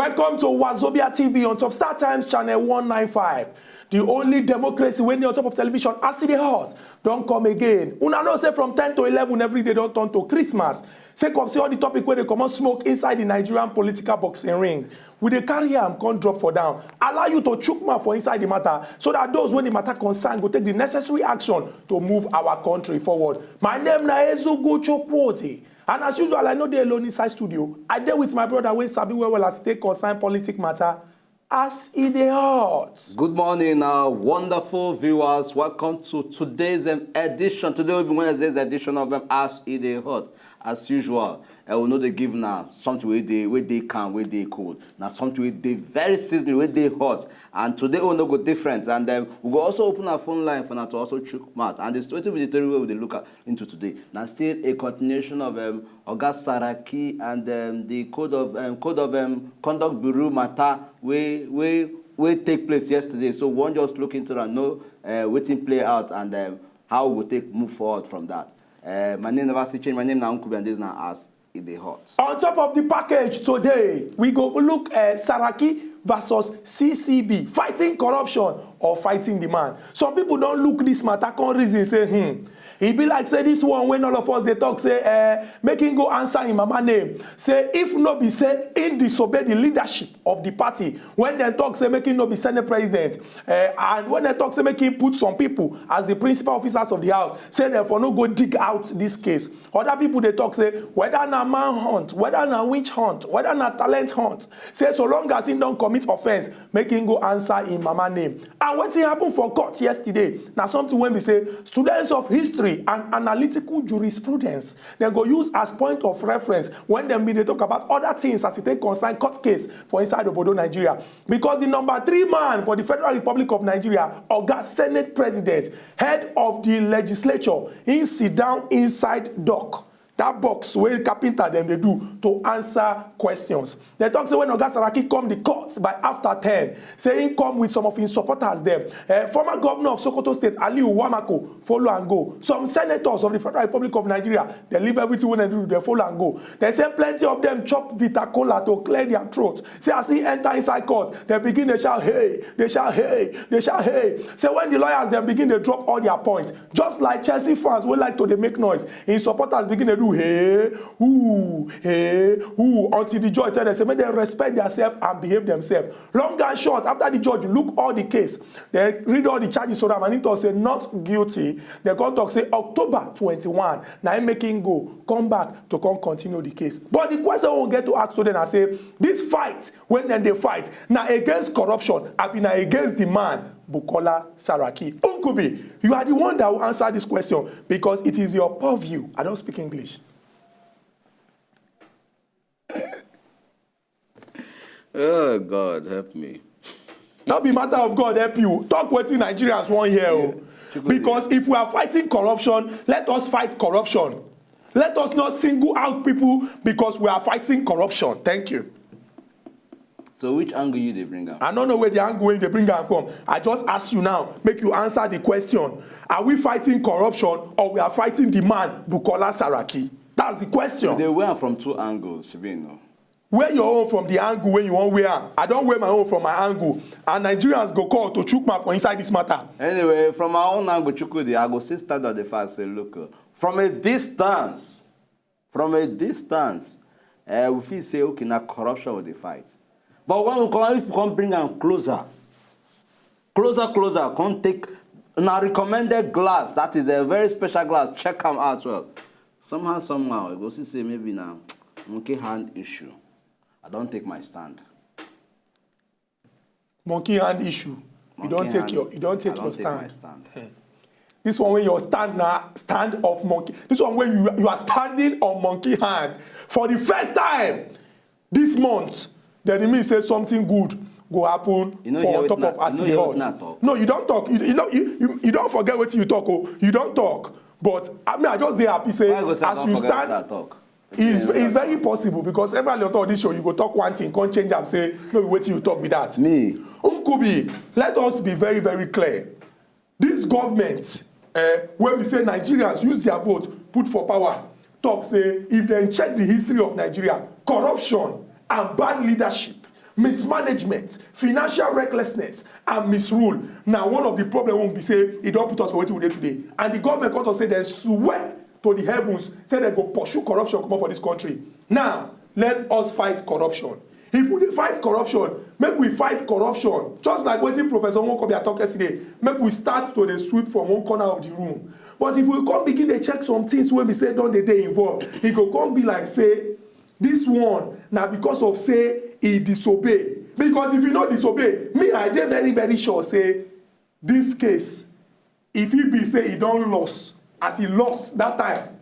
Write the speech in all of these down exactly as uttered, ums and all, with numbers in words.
Welcome to Wazobia T V on top Star Times channel one nine five. The only democracy wey dey on top of television as e dey hot don come again. Una know say from ten to eleven every day don turn to Christmas. Sake of say all the topic wey dey comot smoke inside the Nigerian political boxing ring, we dey carry am come drop for down. Allow you to chook mouth for inside the matter so that those wey the matter concern go take the necessary action to move our country forward. My name na Ezugo Chokwote. And as usual, I no dey alone inside studio. I dey with my brother wey sabi well well as e take concern politic matter. As e dey hot. Good morning, our wonderful viewers. Welcome to today's um, edition. Today will be Wednesday's edition of um, As E Dey Hot. As usual, I will know they give now something wey dey wey dey calm, wey dey cold. Now something wey dey very seasoning, wey dey hot. And today we no go different. And um, we go also open our phone line for now to also chook mouth. And the story with the story wey we dey look at into today. Now still a continuation of um, Oga Saraki and um, the code of um, code of um, conduct bureau matter wey wey wey take place yesterday. So we wan just look into and know uh, wetin play out and um, how we go take move forward from that. Uh, my name never still change. My name na Unkubi and this na as e dey hot. On top of the package today, we go look at Saraki versus C C B, fighting corruption or fighting the man. Some people don look this matter come reason say, hmm, e be like say this one wey all of us dey talk say, eh, make him go answer him mama name. Say if no be say him disobey the leadership of the party, when dem talk say make him no be senate president, eh, and when dem talk say make him put some people as the principal officers of the house, say dem for no go dig out this case. Other people dey talk say whether na man hunt, whether na witch hunt, whether na talent hunt, say so long as him don commit offence, make him go answer him mama name. And wetin happen for court yesterday na something wey be say students of history and analytical jurisprudence dem go use as point of reference when dem bin dey talk about other things as e take concern court case for inside obodo Nigeria. Because the number three man for the Federal Republic of Nigeria, Oga Senate President, head of the legislature, he sit down inside dock. That box wey carpenter dem dey do to answer questions. Dem talk say when Oga Saraki come the court by after ten, say he come with some of him supporters dem. Eh, former governor of Sokoto State, Aliu Wamako, follow am go. Some senators of the Federal Republic of Nigeria, dem leave everything wey dem do, dem follow am go. Dem say plenty of dem chop Vita Cola to clear their throat. Say as he enter inside court, dem begin dey shout hey, dey shout hey, dey shout hey. Say when the lawyers dem begin dey drop all their points, just like Chelsea fans wey like to dey make noise, him supporters begin dey do hey, ooh, hey, ooh, until the judge tell dem say make dem respect themselves and behave themselves. Long and short, after the judge look all the case, dem read all the charges to am and he talk say not guilty. Dem come talk say October twenty-one na him make him go come back to come continue the case. But the question we get to ask today na say this fight wey dem dey fight na against corruption abi na against the man Bukola Saraki? Nkubi, you are the one that will answer this question because it is your purview. I don speak English. Oh God, help me. No be matter of God help you. Talk wetin Nigerians wan hear o. Because if we are fighting corruption, let us fight corruption. Let us not single out people because we are fighting corruption. Thank you. So which angle you dey bring am? I no know where the angle wey you dey bring am from. I just ask you now, make you answer the question. Are we fighting corruption or we are fighting the man Bukola Saraki? That's the question. You dey wear am from two angles, shebi you know. Wear your own from the angle wey you wan wear am. I don wear my own from my angle, and Nigerians go call to chook mouth for inside this matter. Anyway, from my own angle, Chukwudi, I go still stand on the fact say, look, uh, from a distance, from a distance, uh, we fit say, okay, na corruption we dey fight. But when we come, if we come bring am closer, closer, closer, come take na recommended glass, that is a very special glass, check am out well. Somehow, somehow, you go see say maybe na monkey hand issue. I don take my stand. Monkey hand issue. You don take your you don take your stand. This one wey your stand na stand of monkey. This one wey you you are standing on monkey hand for the first time this month. Then e mean say something good go happen for on top of as e dey hot. No, you don talk. You you no you you you don forget wetin you talk o. You don talk. But I mean, I just dey happy say as you stand, it's, it's very possible because every on top of this show you go talk one thing, come change am say no be wetin you talk be that. Me. Nkubi, let us be very very clear. This government, uh, wey be say Nigerians use their vote put for power, talk say if dem check the history of Nigeria, corruption and bad leadership Mismanagement, financial recklessness, and misrule na one of the problem wey be say e don put us for wetin we dey today. And the government come talk say dem swear to the heavens say dem go pursue corruption comot for this country. Now, let us fight corruption. If we dey fight corruption, make we fight corruption. Just like wetin Professor Nwokobia talk yesterday, make we start to dey sweep from one corner of the room. But if we come begin dey check some things wey be say don dey dey involved, e go come be like say this one na because of say e disobey. Because if you no disobey, me, I dey very, very sure say this case, if e be say e don lost, as e lost that time,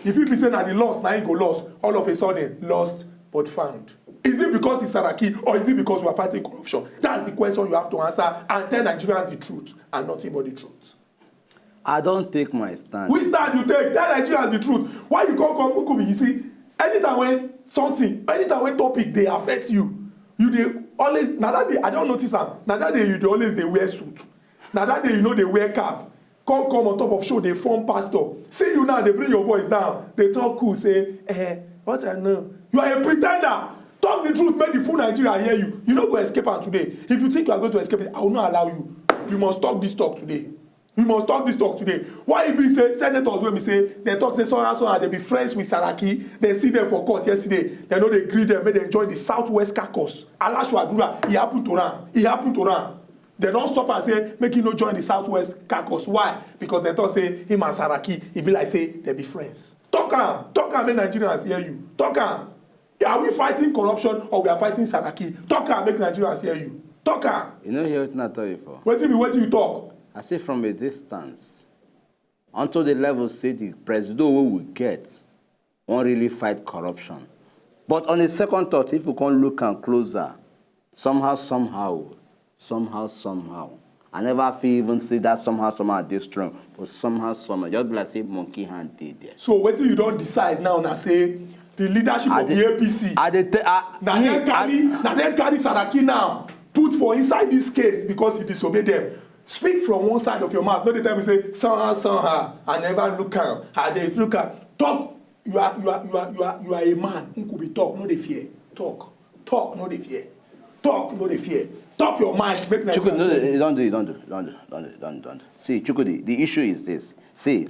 if e be say na the loss na e go lost, all of a sudden, lost but found. Is it because it's Saraki, or is it because we are fighting corruption? That's the question you have to answer and tell Nigerians the truth and nothing but the truth. I don take my stand. Which stand you take? Tell Nigerians the truth. Why you come come Ukubi? You see, anytime when something, anytime when topic dey affect you, you dey always, na that day, I don notice am, na that day you dey always dey wear suit. Na that day you no dey wear cap. Come come on top of show dey form pastor. See you now, dey bring your voice down, dey talk cool say, eh, what I know. You are a pretender. Talk the truth, make the full Nigeria hear you. You no go escape am today. If you think you are going to escape it, I will not allow you. You must talk this talk today. We must talk this talk today. Why e be say senators wey be say dem talk say somehow somehow dem be friends with Saraki, dem see dem for court yesterday, dem no dey gree dem make dem join the Southwest Caucus. Alashu Adura, e happen to am. E happen to am. Dem don stop am say make e no join the Southwest Caucus. Why? Because dem talk say him and Saraki, e be like say dem be friends. Talk am, talk am make Nigerians hear you. Talk am. Are we fighting corruption or we are fighting Saraki? Talk am make Nigerians hear you. Talk am. You no hear wetin I tell you for. Wetin be wetin you talk? I say from a distance, unto the level say the presido wey we get wan really fight corruption. But on a second thought, if we come look am closer, somehow, somehow, somehow, somehow, I never fit even say that somehow, somehow dey strong, but somehow, somehow, just be like say monkey hand dey there. So wetin you don decide now na say the leadership of the A P C, I dey tell, I, na dem carry, na dem carry Saraki now put for inside this case because he disobey them. Speak from one side of your mouth. No dey tell me say somehow, somehow, I never look am, I dey look am. Talk. You are, you are, you are, you are, you are a man who could be talk. No dey fear. Talk. Talk, no dey fear. Talk, no dey fear. Talk your mind, make Nigerians hear you. Don't do it, don't do it, don't do it, don't do it, don't do it, don't do it, don't do it. See, Chukwudi, the issue is this. See,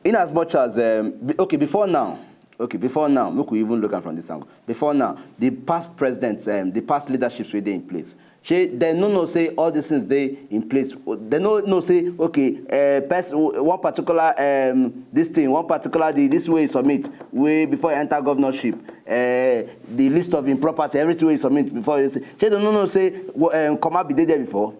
in as much as, um, be- okay, before now, okay, before now, make we even look am from this angle. Before now, the past presidents, um, the past leaderships wey dey in place, shey dem no know say all these things dey in place? Dem no know say, okay, uh, person, one particular, um, this thing, one particular, the, this way you submit, way before you enter governorship, uh, the list of im property, everything wey you submit before you say, shey dem no know say, wo- um, comma be dey there before?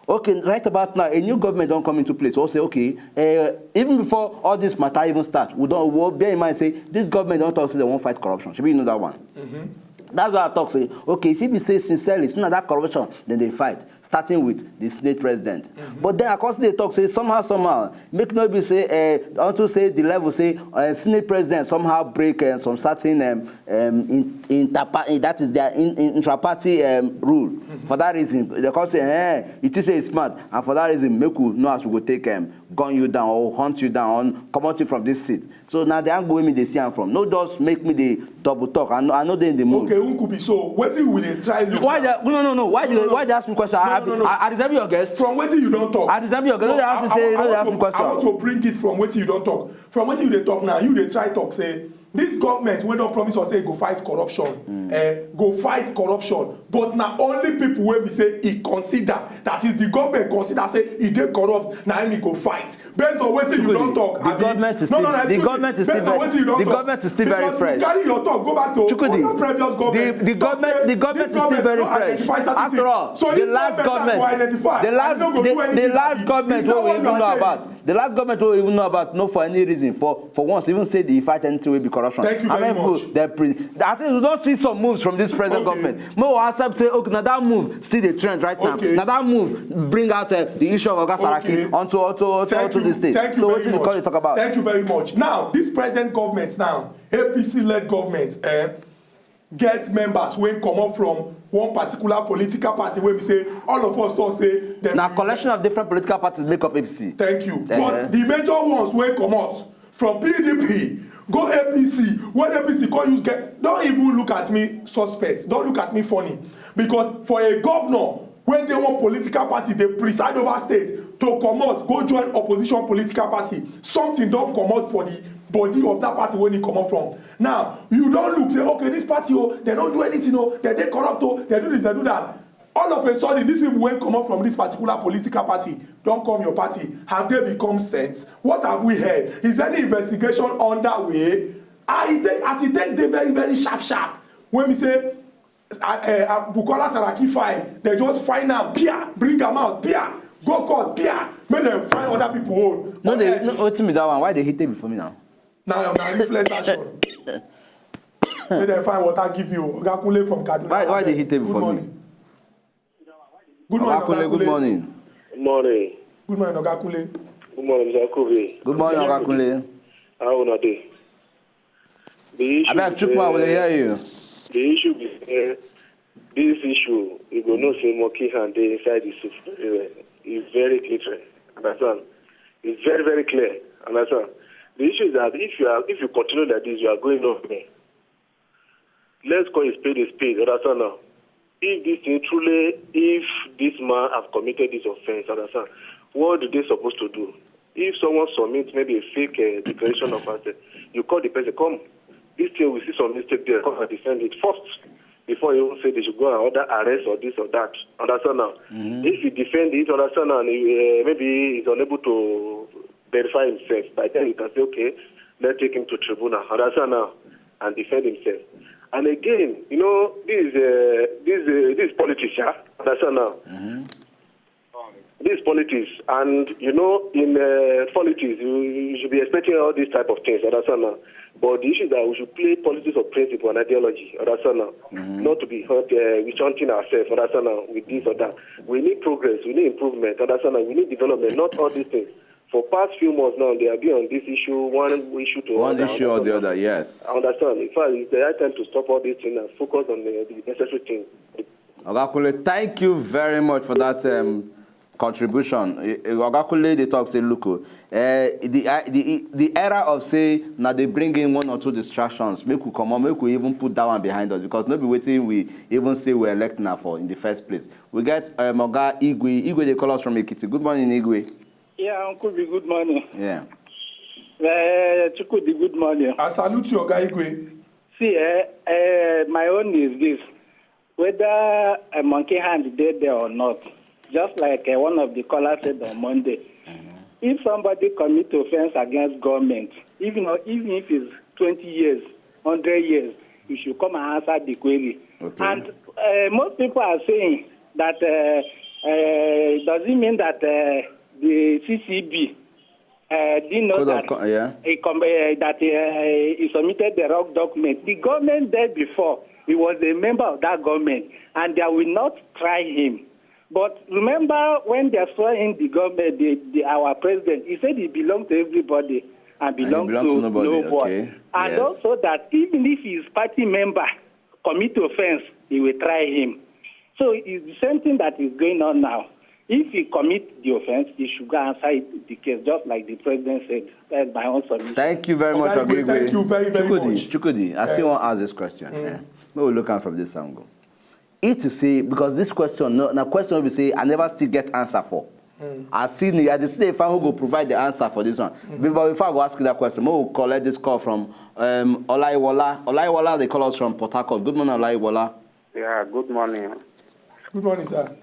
Okay, right about now, a new government don come into place. We say, okay, uh, even before all this matter even start, we don, we bear in mind say this government don talk say dem wan fight corruption. Shebi you know that one? That's why I talk say, okay, if e be say sincerely, it's not that corruption dem dey fight, starting with the Senate president. But then I come still dey talk say somehow, somehow, make no be say, uh, unto say the level say, uh, Senate president somehow break, uh, some certain, um, um, in, interpa- eh, that is their in, in, intra-party, um, rule. For that reason, they come say, eh, you think say it's smart, and for that reason, make we know as we go take, um, gun you down or hunt you down, comot you from this seat. So now the angle wey me dey see am from. No just make me dey double talk. I no, I no dey in the mood. Okay, Nkubi, so wetin we dey try look Why now? They, no, no, no. Why No, you, no, no. Why they ask me question? No, I, no, no, no. I, I deserve your guest. From wetin you don talk. I deserve your guest. No, no, they ask me I, say, I, no, I they want ask to, me question. I want to bring it from wetin you don talk. From wetin you dey talk now, you dey try talk say this government wey don promise us say e go fight corruption, eh, go fight corruption, but na only people wey be say e consider, that is the government consider say e dey corrupt, na im e go fight. Based on wetin you don talk, the abi? Government is no, still, no, no, the government is still very, the government is still very fresh. Because you carry your talk go back to Chukwudi, other previous government. The, the government, the government is still very fresh. After all, so the last government, the last, the, the last government wey we even know about, the last government wey we even know about, no for any reason, for, for once, even say they fight anything wey be corruption. Thank you very much. They pre- I think we don see some moves from this present government. Make we accept say, okay, na that move still dey trend right now. Okay. Na that move bring out, uh, the issue of Oga Saraki onto, onto, onto, onto this thing. Thank you very much. So wetin the country talk about? Thank you very much. Now, this present government now, A P C-led government, eh, get members wey comot from one particular political party wey be say all of us talk say dem. Na collection of different political parties make up A P C. Thank you. But the major ones wey comot from P D P, go A P C, when A P C come use get, don't even look at me suspect, don't look at me funny, because for a governor wey dey one political party dey preside over state to comot go join opposition political party, something don comot for the body of that party wey he comot from. Now you don look say, okay, this party o, dem no do anything o, dem dey corrupt o, dem do this, dem do that. All of a sudden, these people wey comot from this particular political party don come your party. Have they become saints? What have we heard? Is any investigation underway? Ah, e take, as e take dey very, very sharp sharp, when we say, uh, uh, Bukola Saraki fine, they just find am, pia, bring am out, pia, go court, pia, make dem find other people own. No, Or they, else, no, wetin be that one? Why they hit it before me now? Now na reflex action. Make dem find water give you. Oga Kunle from Kaduna. Why, why they Abeg, hit it before good me? Morning. Good morning, Oga Kunle, Oga good Kunle. Morning. Morning. Good morning, Oga Kunle. Good morning, Mister Kubi. Good morning, Oga Kunle. How una dey? The issue Abeg, is, Chukwu, I will uh, hear you. The issue is, uh, this issue, you go know say monkey hand dey inside the soup very well. It's very clear. Understand? It's very, very clear. Understand? The issue is that if you are, if you continue like this, you are going nowhere. Let's call a spade a spade. Understand now? If this thing truly, if this man have committed this offense, understand? What do they supposed to do? If someone submits maybe a fake uh, declaration of asset, you call the person, come. This thing, we see some mistake there. Come and defend it first before you even say they should go and order arrest or this or that. Understand now? If you defend it, understand now, and uh, maybe he's unable to verify himself, by then you can say, okay, let's take him to tribunal. Understand now? And defend himself. And again, you know, this uh, this uh, this politics, yeah? Understand now? This politics, and you know, in uh, politics, you, you should be expecting all these type of things. Understand now? But the issue is that we should play politics of principle and ideology. Understand now? Not to be hurt, uh, we chanting ourselves. Understand now? With this or that, we need progress, we need improvement. Understand now? We need development, not all these things. For past few months now, they have been on this issue, one issue to One other. issue or the Understand? Other, yes. I understand. In fact, it's the high time to stop all this thing and focus on the, the necessary thing. Oga Kunle, thank you very much for that um, contribution. Eh, eh, Oga Kunle, they talk say, look, uh, the, uh, the the era of say now they bring in one or two distractions, make we come on, make we even put that one behind us, because nobody waiting we even say we elect now for in the first place. We get um, Oga Igwe. Igwe, they call us from Ekiti. Good morning, Igwe. Yeah, Uncle B, good morning. Yeah. Uh, Chukwudi, good morning. I salute you, Oga Igwe. See, uh, uh, my own is this. Whether a monkey hand is there, there or not, just like uh, one of the callers said on Monday, if somebody commits offense against government, even, even if it's twenty years, one hundred years, you should come and answer the query. Okay. And uh, most people are saying that uh, uh, does it mean that uh, the C C B uh, didn't know Code of that con- yeah. he, com- uh, that uh, he submitted the wrong document? The government there before, he was a member of that government, and they will not try him. But remember when they swear in the government, the, the, our president, he said he belonged to everybody and he belonged belongs to, to nobody, no one. Okay. And Yes. Also that even if his party member commit offense, he will try him. So it's the same thing that is going on now. If he commit the offense, he should go and fight the case, just like the president said. That's my own submission. Thank you very much, Oga Igwe, Oga Igwe. thank you very, very Chukwudi, much. Chukwudi, I still Eh. want to ask this question. Yeah. May we look at from this angle. It to say, because this question, no, na question we say I never still get answer for. I still need, I dey still dey find who go provide the answer for this one. But before I go ask you that question, we will collect this call from um, Olaiwola. Olaiwola, they call us from Port Harcourt. Good morning, Olaiwola. Yeah, good morning. Good morning, sir.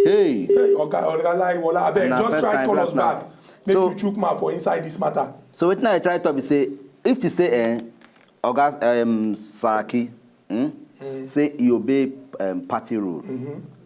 Hey. Hey, Oga, Oga Laiwola, abeg, Na just first try time, call first us time. Back. Make So- you chook mouth for inside this matter. So wetin I try to be say, if to say, eh, Oga um, Saraki, hmm, say you obey um, party rule,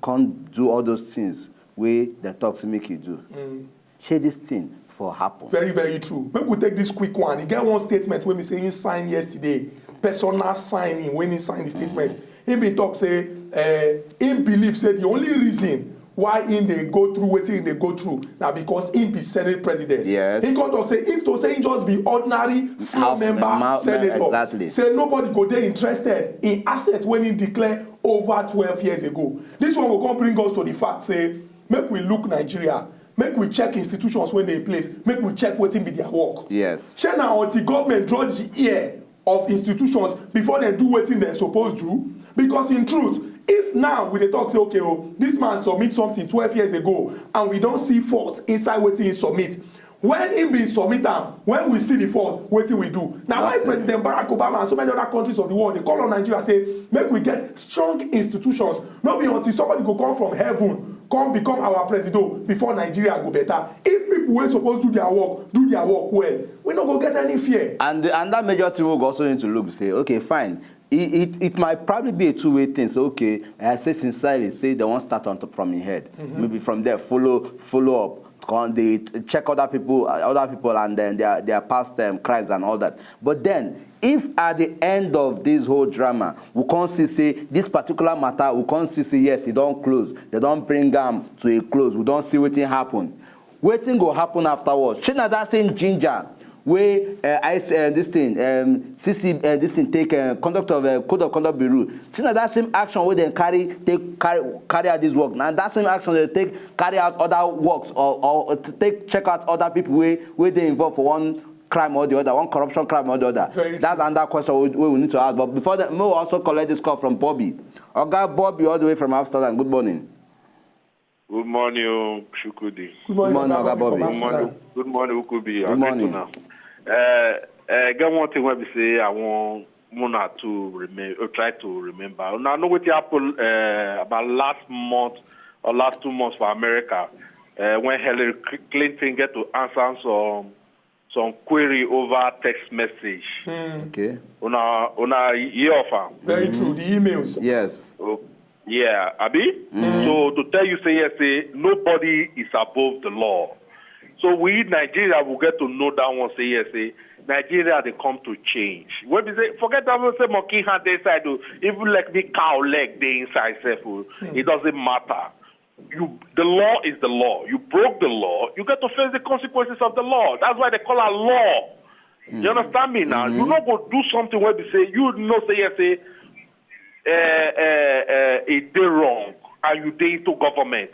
can't do all those things wey the talks make you do. Shey this thing for happen? Very, very true. Make we take this quick one. E get one statement wey be say he sign yesterday. Personal signing when he sign the statement. He bin talk say uh, he believe say the only reason why he dey go through wetin he dey go through na because he be senate president. Yes. He come talk say if to say he just be ordinary floor House member ma- ma- senator, exactly. Say nobody go dey interested in asset wey he declare over twelve years ago. This one go come bring us to the fact say make we look Nigeria. Make we check institutions wey dey place, make we check wetin be their work. Yes. Shey na until government draw the ear of institutions before dem do wetin dem suppose do? Because in truth, if now we dey talk say, okay, oh, this man submit something twelve years ago and we don see fault inside wetin he submit, when he bin submit am, when we see the fault, wetin we do? Na why President Barack Obama and so many other countries of the world dey call on Nigeria say make we get strong institutions. No be until somebody go come from heaven come become our presido before Nigeria go better. If people wey suppose do their work do their work well, we no go get any fear. And the, and that major thing we go also need to look say, okay, fine. It, it, it might probably be a two-way thing. So okay, I say sincerely, say they won't start on top from your head. Maybe from there, follow follow up. Con- They check other people, uh, other people, and then their their past um, crimes and all that. But then, if at the end of this whole drama, we can't see say this particular matter, we can't see say yes, it don't close. They don't bring them to a close. We don't see what happen. Wetin go happen afterwards? Shey na that same ginger wey uh, I uh, this thing um, C C uh, this thing take uh, conduct of uh, code of conduct bureau. Shey na that same action wey dem carry take carry carry out this work. Na that same action dem take carry out other works or or to take check out other people wey wey dey involved for one crime or the other, one corruption crime or the other. Very true. That's another question we, we need to ask. But before that, may we also collect this call from Bobby. Oga Bobby, all the way from Amsterdam. Good morning. Good morning, oh, Shukudi. Good morning, Good morning, Oga Oga Bobby from Bobby. Good morning, Amsterdam. good morning, Ukubi. Good morning. Uh, uh, get one thing wey be say I wan una to remember. Una know wetin happen uh, about last month or last two months for America uh, when Hillary Cl- Clinton get to answer some some query over text message. Okay. Una una hear of am. Very true. The emails. Yes. Oh, yeah, abi. So to tell you say yes, say nobody is above the law. So we Nigeria will get to know that one. Say yes, say Nigeria they come to change. When we say forget that one say monkey hand dey side o. Even like the cow leg dey inside self o. It doesn't matter. You the law is the law. You broke the law. You get to face the consequences of the law. That's why they call it law. You understand me now? You no go do something where we say you know say yes say uh, uh, uh, it dey wrong and you dey into government.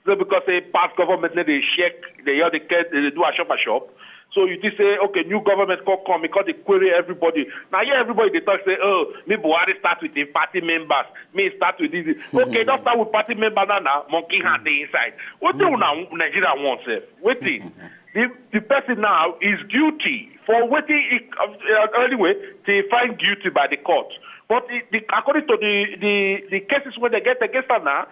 So because say past government no dey check, they hear the case, they do a shop a shop. So you just say okay, new government come come because they query everybody. Now here everybody they talk say oh me Buhari start with the party members, me start with this. Okay, don't start with party member now now monkey hand dey inside. What do now Nigeria want sef? Wetin? The, the person now is guilty for wetin he uh, anyway till he find guilty by the court. But he, the, according to the the the cases wey they get against am now,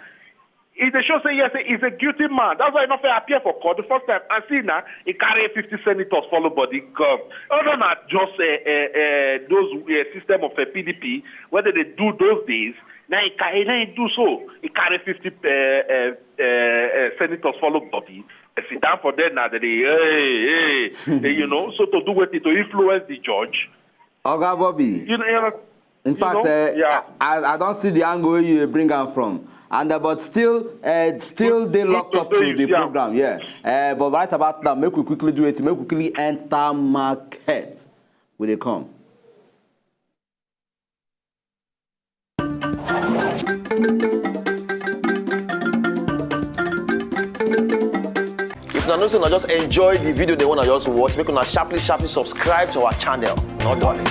e dey show say yes, he's a guilty man. That's why he no fit appear for court the first time. And see now, he carry fifty senators follow body come. Other na just uh, uh, uh, those uh, system of uh, P D P whether they do those days. Now he carry, now he do so. He carry fifty uh, uh, uh, uh, senators follow body. They sit down for there now. They dey, hey, hey, hey, you know. So to do what to influence the judge. Oga Bobby. You know, you know In fact, know, uh, yeah. I, I don't see the angle where you bring am from, and uh, but still, uh, still they Good- locked good up to to you, the yeah. program, yeah. Uh, but right about now, make we quickly do it. Make we quickly enter market. Will they come? If una know say una just enjoy the video they wanna just watch, make una sharply sharply subscribe to our channel. No darling.